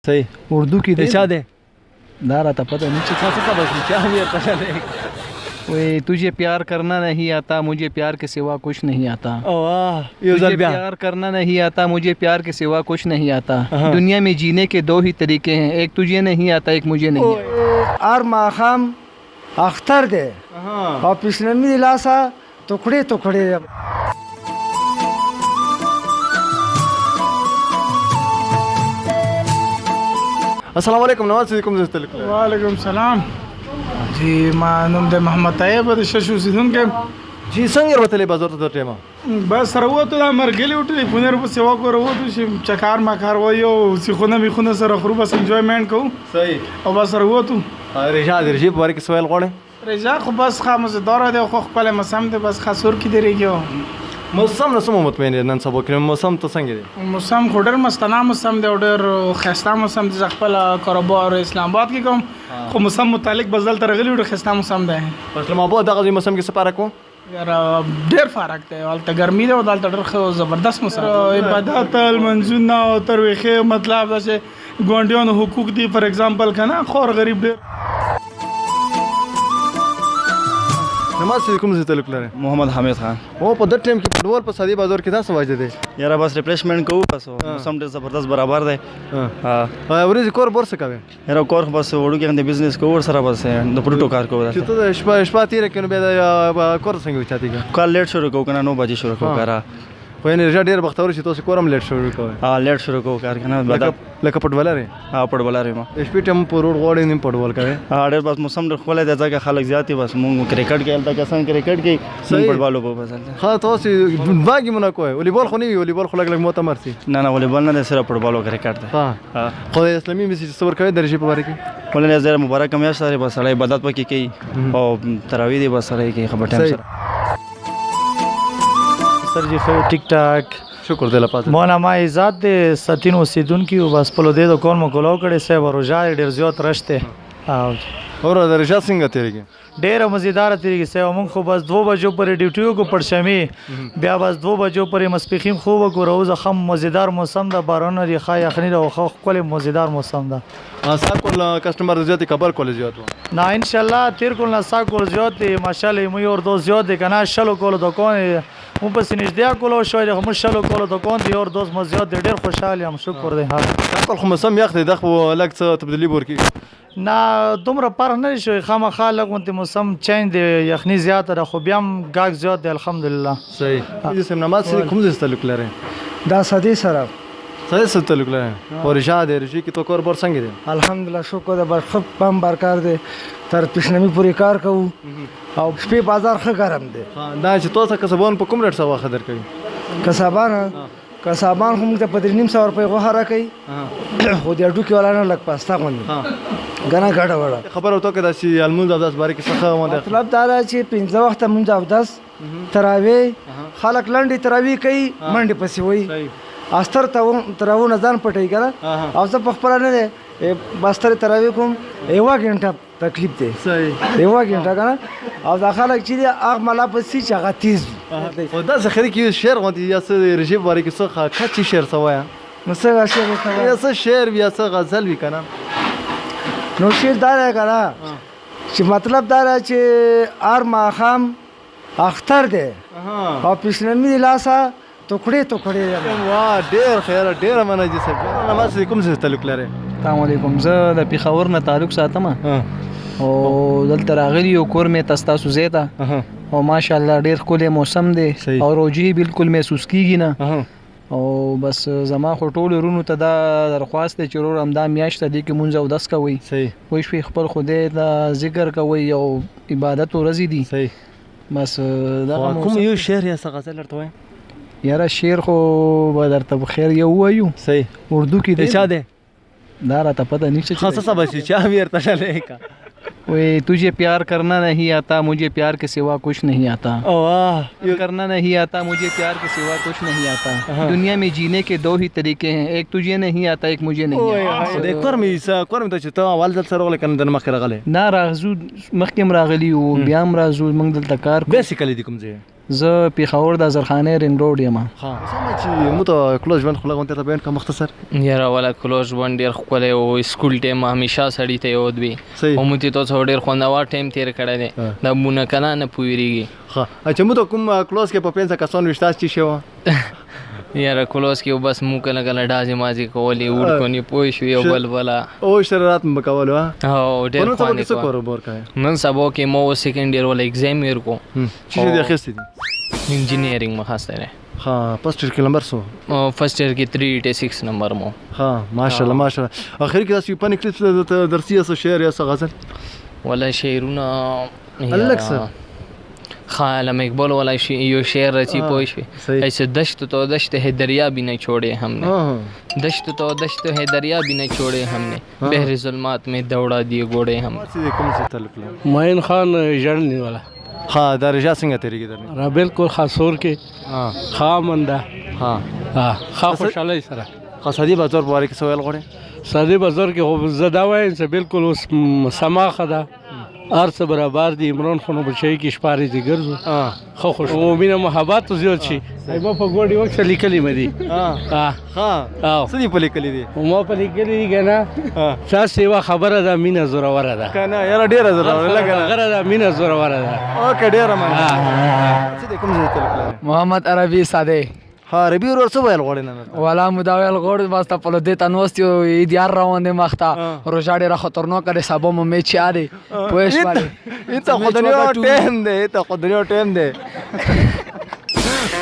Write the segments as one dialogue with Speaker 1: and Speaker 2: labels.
Speaker 1: صحیح
Speaker 2: اردو کې دی.
Speaker 1: چا دی؟
Speaker 2: دا راته پته نه چې
Speaker 1: څه څه بس چا وی ته؟
Speaker 2: وی तुझे प्यार करना नहीं आता، मुझे प्यार के सिवा कुछ नहीं आता.
Speaker 1: او یو
Speaker 2: तुझे
Speaker 1: ځل بیا.
Speaker 2: प्यार करना नहीं आता، मुझे प्यार के सिवा कुछ नहीं आता. दुनिया में जीने के दो ही तरीके हैं، एक तुझे नहीं आता، एक मुझे नहीं आता.
Speaker 3: هر ماښام اختر دی او پیشنمي د لاسه ټوکړې ټوکړې.
Speaker 1: السلام علیکم، نواز کوم ځای تعلق لري؟
Speaker 4: وعلیکم سلام جی، ما نوم د محمد طیب، د شش اوسیدونکی.
Speaker 1: جی، څنګه وروتلې بازار ته د ټیمه؟
Speaker 4: بس وروتو، دا مرګلي وټلې پونیر په سیوا کو وروتو چې چکار ماکار وایو، سیخونه میخونه سره خورو، بس انجوایمنټ کوو.
Speaker 1: صحیح.
Speaker 4: او بس وروتو.
Speaker 1: رجا د رجی په باره کې سوال غواړې؟
Speaker 4: رجا خو بس ښه مزیدار دی، خو خپل موسم دی، بس خسور کې درېږي.
Speaker 1: موسم نه سمو مطمئن دی؟ نن سبا کې موسم ته څنګه دی؟
Speaker 4: موسم خو ډېر مستنا موسم دی او ډېر ښایسته موسم دی. زه خپل کاروبار اسلام آباد کې کوم، خو موسم متعلق بس دلته راغلي، ډېر ښایسته موسم دی.
Speaker 1: په اسلام آباد دغه موسم کې څه فرق وو؟
Speaker 4: یاره ډېر فرق دی، هلته ګرمي ده او دلته ډېر ښه زبردست موسم. عبادت، لمونځونه او ترویخې، مطلب دا چې ګاونډیانو حقوق دي، فار اگزامپل که نه، خور غریب ډېر.
Speaker 1: نماز سره کوم ځای تعلق لري؟
Speaker 5: محمد حامد خان.
Speaker 1: او په دې ټیم کې فوټبال په سادي بازار کې دا څه وجه دی؟
Speaker 5: یاره بس ریفریشمنټ کوو، بس موسم ډېر زبردست برابر دی. ها.
Speaker 1: ورځې کور بور څه کوي؟
Speaker 5: یاره کور خو بس وړوکی غوندې بزنس کوو ورسره، بس د پروټو کار کوو.
Speaker 1: چې ته د شپه شپه تېره کړې، نو بیا د کور څنګه وچاتېږي؟
Speaker 5: کار لیټ شروع کوو که نه، 9 بجې شروع کوو کار.
Speaker 1: خو یعنې رجا ډېر بختور چې تاسو کور هم لیټ شروع کوئ.
Speaker 5: ها، لیټ شروع کوو کار که نه.
Speaker 1: لکه لکه فوټبالر یې؟
Speaker 5: ها، فوټبالر یم.
Speaker 1: د شپې ټیم په روډ غواړې نیم فوټبال کوي؟
Speaker 5: ها ډېر، بس موسم ډېر ښکلی دی، ځکه خلک زیات دي، بس مونږ کرکټ کې، هلته کسان کرکټ کوي، مونږ فوټبال لوبو بس هلته.
Speaker 1: ښه، تاسو باګي مو نه کوئ؟ والیبال خو نه وي؟ والیبال خو لږ لږ معتمر سي.
Speaker 5: نه نه، والیبال نه دی، صرف فوټبال او کرکټ دی.
Speaker 1: ها، خو د اسلامي میسج څه ورکوي د رژې په باره کې؟
Speaker 5: ولې زه مبارک میاشت لري، بس سړی عبادت پکې کوي او تراویح دی، بس سړی کوي خبر ټایم سره.
Speaker 6: سر جی خو ټیک ټاک؟
Speaker 1: شکر دی لپاره.
Speaker 6: مونا ما عزت دی، ستین اوسیدونکي یو، بس په دې دکان مو کولاو کړی صاحب. روژه ډېر زیات رش دی.
Speaker 1: اور د رژا څنګه تېرېږي؟
Speaker 6: ډېره مزیداره تېرېږي صاحب. موږ خو بس 2 بجو پورې ډیوټي وکړو پړشمې، بیا بس 2 بجو پورې مسپخین خوب وکړو. روزه ښه مزیدار موسم ده، بارانونه دي، ښه یخني ده او ښه ښکلی مزیدار موسم ده.
Speaker 1: سار کول کسټمر زیات کبل کول زیات وو؟
Speaker 6: نه، ان شاء الله تیر کول نه سا کول زیات دی، ماشاءالله. مو یو دوست زیات دی کنه، شلو کولو دکان مو پسې نږدې کولو شوی دی، خو موږ شلو کولو دکان دی، یو دوست مو زیات دی، ډېر خوشحال یم، شکر دی. ها،
Speaker 1: سار کول خو موسم یخ دی، دا خو لږ څه تبدیلي ورکېږي.
Speaker 6: نه، دومره فرق نه دی شوی، خامخا لږ غوندې موسم چینج دی، یخني زیاته ده، خو بیا هم ګاک زیات دی، الحمدلله.
Speaker 1: صحیح. جسم نماز سره کوم ځای تعلق لري؟
Speaker 3: دا سدې سره.
Speaker 1: سره څه تعلق لري؟ او رژا دی، رژې کې تو کور بور څنګه دی؟
Speaker 3: الحمدلله، شکر دی، بس ښه بم برکار دی، تر پیشنمي پورې کار کوو او شپې بازار ښه ګرم دی.
Speaker 1: دا چې تاسو کسبان په کوم ریټ سره واخه درکوي؟
Speaker 3: کسابان کسابان خو موږ ته په 350 روپۍ غوښه راکوي، خو د هډوکي والا نه لږ پسته غوندې ګنه ګډه وډه.
Speaker 1: خبر ورته کړه چې المونځ اودس باره کې څه ښه وانده.
Speaker 3: مطلب دا ده چې 5 وخته مونځ، اودس، تراوی، خلک لنډې تراوی کوي، منډې پسې وایي، استر تراوونه ځان پټوي که نه، او زه په خپله نه دی بستر تراوی کوم، یوه ګنټه تکلیف دی، یوه ګنټه که نه، او دا خلک چې دي هغه ملا پسې چې هغه تیز وي.
Speaker 1: خو داسې خري کې شعر غوندې یا څه رژې په باره کې څه کچې شعر څه وایه.
Speaker 3: نو څنګه شعر ورته
Speaker 1: یا څه شعر وي یا څه غزل وي که نه؟
Speaker 3: نو شعر دا دی که نه چې مطلب دا دی چې هر ماښام اختر دی او پیشنمي د لاسه ټوکړې ټوکړې یم.
Speaker 1: واه، ډېر خیر، ډېره مننه جي صاحب. نماز سره کوم ځای تعلق لري؟
Speaker 2: السلام علیکم، زه د پېښور نه تعلق ساتم او دلته راغلی یو، کور مې ته ستاسو ځای ته، او ماشاءالله ډېر ښکلی موسم دی او روجې بالکل محسوس کیږي نه. او بس زما خو ټولو ورونو ته دا درخواست دی چې ورور همدا میاشت ده، دې کې مونځ اودس کوئ، پوه شوې، خپل خدای ته ذکر کوئ او عبادت ورځې دي. بس دغه
Speaker 1: کوم یو شعر یا څه غزل درته وایم؟
Speaker 2: یاره شعر خو به درته په خیر یو ووایو. اردو کې دی.
Speaker 1: چا دی؟
Speaker 2: دا راته پته نشته.
Speaker 1: ښه، څه بس چا وی ورته لیکه.
Speaker 2: وی तुझे प्यार करना नहीं आता، मुझे प्यार के सिवा कुछ नहीं आता. करना नहीं आता، मुझे प्यार के सिवा कुछ नहीं आता. दुनिया में जीने के दो ही तरीके हैं، एक तुझे नहीं आता، एक मुझे नहीं आता.
Speaker 1: د کور مې کور مې ته چې ته اول ځل سره راغلی که نه د مخکې راغلی؟
Speaker 2: نه، راځو، مخکې هم راغلي وو، بیا هم راځو، موږ دلته کار کوو.
Speaker 1: بیسیکلي د کوم ځای؟
Speaker 2: زه پېښور د ازرخانې رینګ روډ یم.
Speaker 1: ها سمه چې مو ته کلوز ژوند خو لږ ته بیان که مختصر.
Speaker 7: یاره ولا کلوز ژوند ډېر ښکلی و، سکول ټایم همیشه سړي ته یاد وي او مو ته تاسو ډېر خوندور ټایم تېر کړی دی، دا مونه کله نه پوهېږي.
Speaker 1: ښه چې مو ته کوم کلوز کې په 5 کسان ویشتاس چې شوه؟
Speaker 7: یاره کلوز کې بس مو کله کله ډازې مازې کولې، وړکونې پوه شو یو بل بله
Speaker 1: او شرارت مو کولو.
Speaker 7: او ډېر خوند یې
Speaker 1: څه کاروبار کوې؟
Speaker 7: نن سبا کې مو سیکنډ ایئر ولا ایگزام ور کو.
Speaker 1: چې دې اخیستې دي؟
Speaker 7: انجینیرینګ مو خاصه ده.
Speaker 1: ها فرست ایئر کې نمبر سو؟
Speaker 7: فرست ایئر کې 386 نمبر مو.
Speaker 1: ها ماشاءالله ماشاءالله. اخر کې تاسو په نکلیس درسي یا شعر یا غزل؟
Speaker 7: ولا شعرونه
Speaker 1: لږ څه.
Speaker 7: خالم اقبال والا یو شعر رچی پوه شوې، ایسے دشت تو دشت ہے دریا بھی نہ چھوڑے ہم نے، دشت تو دشت ہے دریا بھی نہ چھوڑے ہم نے، بحر ظلمات میں دوڑا دیے گھوڑے ہم نے.
Speaker 8: معین خان ژړنی والا.
Speaker 1: ها دا رجا څنګه تېرېږي درنه؟
Speaker 8: را بالکل خاصور کې ښه امن ده،
Speaker 1: ها
Speaker 8: ښه خوشحالۍ سره.
Speaker 1: ښه سعدي بازار په باره کې څه ویل غواړې؟
Speaker 8: سعدي بازار کې خو زه دا وایم چې بالکل اوس سماخه ده، هر څه برابر دي. عمران خان بچی کې شپارې دي ګرځو، ښه خوش او مینه محبت زیات شي. ما په ګوډي وخت لیکلي مې دي.
Speaker 1: ها ها څه دي په لیکلي دي؟
Speaker 8: ما په لیکلي دي که نه ستاسو یوه خبره ده، مینه زوروره ده.
Speaker 1: که نه یاره ډېره زوروره لږه نه
Speaker 8: خبره ده، مینه زوروره ده.
Speaker 1: اوکې ډېره مننه. څه دي کوم ځای تعلق لري؟
Speaker 9: محمد عربي ساده.
Speaker 1: ها عربي ورور څه ویل غواړې نن؟
Speaker 9: ولا مو دا ویل غواړو بس ته په دې ته نوست یو عید یار روان دی مخته، روژه ډېره خطرناکه دی، سبا مو میچ دی پوه شولې.
Speaker 1: ایته خو دنیا ټایم دی، ایته خو دنیا ټایم دی،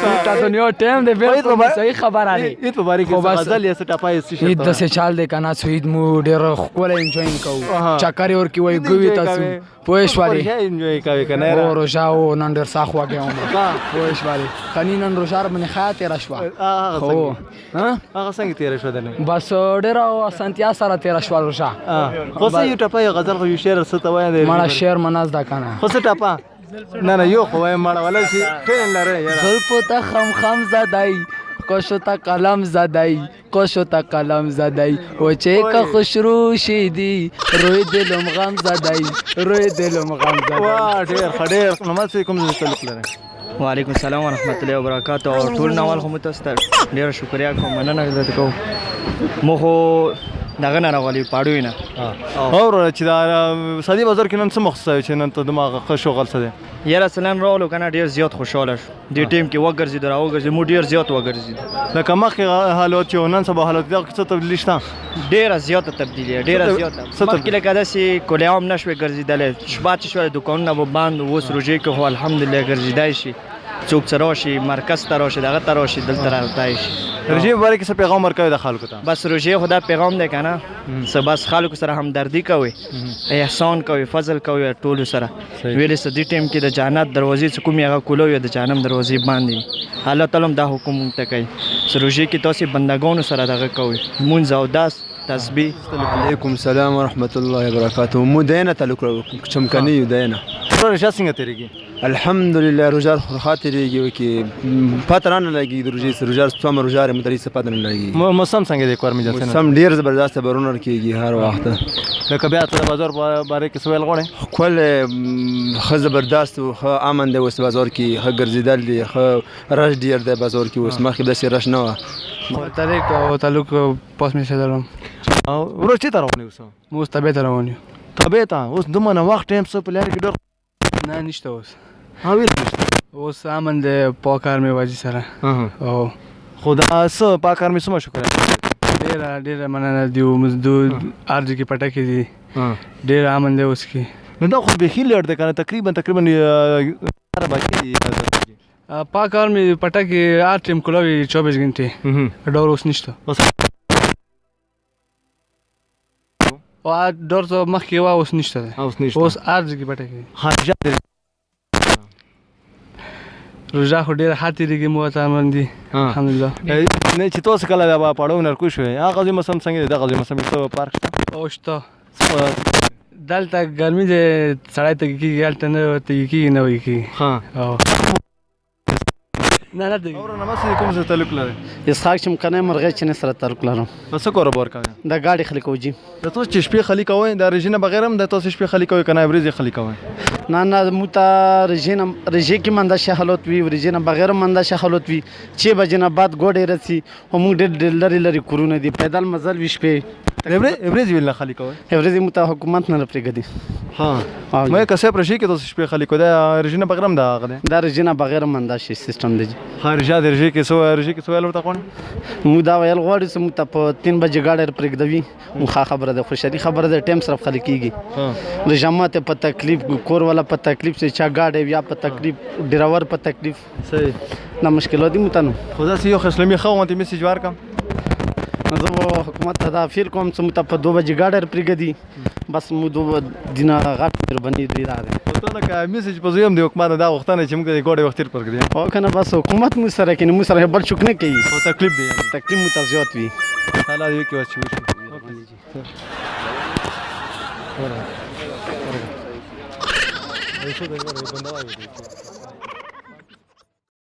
Speaker 9: ایته دنیا ټایم دی. بالکل صحیح خبره دی.
Speaker 1: عید په باره کې غزل یا څه ټپه یا څه شی؟
Speaker 9: عید داسې چال دی که نه څو عید مو ډېر ښکلی انجوینګ کوو، چکرې ورکې وایو ګوي تاسو پوه شولې؟
Speaker 1: انجوای کوي که نه؟
Speaker 9: هو روژه و نن ډېر سخت وږی وم پوه شولې. خني نن روژه راباندې ښه تېره شوه.
Speaker 1: خو هغه څنګه تېره شوه درنه؟
Speaker 9: بس ډېره اسانتیا سره تېره شوه روژه.
Speaker 1: خو څه یو ټپه یو غزل خو یو شعر څه ته وایه؟
Speaker 9: مړه شعر مې نه زده که نه.
Speaker 1: خو څه ټپه؟ نه نه یو خو وایم مړه ولا چې ټین لرې یاره.
Speaker 9: زلفو ته خم خم زدی، کوشو ته قلم زدی، کوشو ته قلم زدی، و چې که خوشرو شي دي روی دلم غم زدی، روی دلم غم زدی.
Speaker 1: واه ډېر ښه ډېر. نو ما څه کوم ځای تعلق لرې؟
Speaker 5: وعلیکم السلام ورحمت الله وبرکاته. او ټول نوال خو مو تاسو ته ډېره شکریه کوم، مننه درته کوم. مو خو دغه نه راغلی پاړوی نه.
Speaker 1: او چې دا سعدي بازار کې نن څه مخصوص چې نن ته دماغ ښه شغل څه دی؟
Speaker 5: یاره اصلاً راغلو که نه ډېر زیات خوشحاله شو، دې ټیم کې وګرځېدو راوګرځېدو، مو ډېر زیات وګرځېدو.
Speaker 1: لکه مخکې حالات چې نن سبا حالات دغه څه تبدیلي شته؟
Speaker 5: ډېره زیاته تبدیلي، ډېره زیاته. مخکې لکه داسې کلیام نه شوې ګرځېدلی، شپه چې شوه دوکانونه به بند وو، اوس روژې کې خو الحمدلله ګرځېدای شي، څوک څه راشي مرکز ته راشي دغه ته راشي دلته راتلای شي.
Speaker 1: روژې په باره کې څه پیغام ورکوي د خلکو ته؟
Speaker 5: بس روژې خو دا پیغام دی که نه څه بس خلکو سره همدردي کوي، احسان کوي، فضل کوي ټولو سره. ویلې څه دې ټایم کې د جنت دروازې څه کومې هغه کولاوي د جهنم دروازې باندې الله تعالی هم دا حکم مونږ ته کوي چې روژې کې تاسې بندګانو سره دغه کوئ، لمونځ اودس تسبیح.
Speaker 10: علیکم السلام ورحمت الله وبرکاته. مو دینه تعلق چمکنی یو دینه.
Speaker 1: روژه څنګه تېرېږي؟
Speaker 10: الحمدلله روژه خو ښه تېرېږي، وکې پته رانه لګېږي د روژې څه، روژه څومره روژه لري متري څه پته نه لګېږي.
Speaker 1: موسم څنګه دی کور مې جلسې؟
Speaker 10: موسم ډېر زبردست بارونه کېږي هر وخت.
Speaker 1: لکه بیا ته د بازار په باره کې څه ویل غواړې؟
Speaker 10: ښکلی ښه زبردست و، ښه امن دی اوس بازار کې، ښه ګرځېدل دي، ښه رش ډېر دی بازار کې اوس، مخکې داسې رش نه وه.
Speaker 4: طریق او تعلق پاس مې څه لرم.
Speaker 1: ورور چېرته روان یې اوس؟
Speaker 4: موږ اوس طبیعت روان یو.
Speaker 1: طبیعت اوس دومره وخت ټایم څه په لاره کې ډېر
Speaker 4: نه نشته اوس.
Speaker 1: ها ویل نشته
Speaker 4: اوس، امن دی پاک آرمي واجي سره. او
Speaker 1: خو دا څه پاک آرمي څومره شکر
Speaker 4: ډېره ډېره مننه دیو مزدور ارج کې پټکې دي، ډېر امن دی اوس کې.
Speaker 1: نو دا خو بیخي لړ دی که نه، تقریبا تقریبا بچي دي.
Speaker 4: پاک آرمي پټکې هر ټایم کولاوي 24 ګنټې، ډور اوس نشته. او ډور څه مخکې وه اوس نشته دی، اوس هر ځای کې پټکې دي. روژه خو ډېره ښه تېرېږي مو ته امن دي الحمدلله.
Speaker 1: نه چې تاسو کله د پاړو نرکو شوې هغه ځای موسم څنګه دی؟ دغه ځای موسم څه فرق شته؟
Speaker 4: او شته، دلته ګرمي دی سړی تږی کېږي، هلته نه تږی کېږي نه وږی کېږي.
Speaker 1: ها
Speaker 9: نه نه دی.
Speaker 1: وروره نمسته، کوم ځای تعلق لري؟
Speaker 11: اسحاق چمکنه مرغې چنې سره تعلق لرم.
Speaker 1: څه کاروبار کوي؟
Speaker 11: د ګاډي خلک کوي.
Speaker 1: د تاسو چې شپې خلی کوئ، د رژینه بغیر هم د تاسو شپې خلی کوئ کنه ورځې خلی کوئ؟
Speaker 11: نه نه، مو ته رژینه رژې کې منده شه حالت وي، رژینه بغیر منده شه حالت وي چې بجې نه بعد ګوډې رسي، او موږ ډېر ډېر لرې لرې کورونه دي، پیدل مزل وي شپې.
Speaker 1: ورځې ویل خلی کوئ؟
Speaker 11: ورځې مو ته حکومت نه پرېږدي.
Speaker 1: ها، مې کسه پر شي کې تاسو شپې خلی کوئ، دا رژینه بغیر هم دا هغه دی؟
Speaker 11: دا رژینه بغیر منده شي سیستم دی.
Speaker 1: ها، رژا د رژې کې څه رژې کې څه ویل ورته غواړي؟
Speaker 11: مو دا ویل غواړي چې مو ته په 3 بجې ګاډی پرېږدوي، مو ښه خبره ده، خوشحالي خبره ده، ټایم سره خلک کېږي. د جماعت په تکلیف، کور والا په تکلیف، چې چا ګاډی بیا په تکلیف، ډرایور په تکلیف.
Speaker 1: صحیح،
Speaker 11: دا مشکلات دي مو ته. نو
Speaker 1: خو داسې یو اسلامي ښه غوندې میسج ورکړم.
Speaker 11: زه به حکومت ته دا اپیل کوم چې مو ته په 2 بجې ګاډی پرېږدي، بس مو 2 دینه غټ مهرباني دوی دا ده.
Speaker 1: ته لکه میسج په زوی هم د حکومت دا غوښتنه چې موږ د ګاډي وخت تېر پرېږدي.
Speaker 11: او که نه بس حکومت مو سره کېني، مو سره بل څوک نه کوي.
Speaker 1: خو تکلیف دی،
Speaker 11: تکلیف مو ته زیات وي.
Speaker 1: الله دې وکړي چې وشي. ورغه.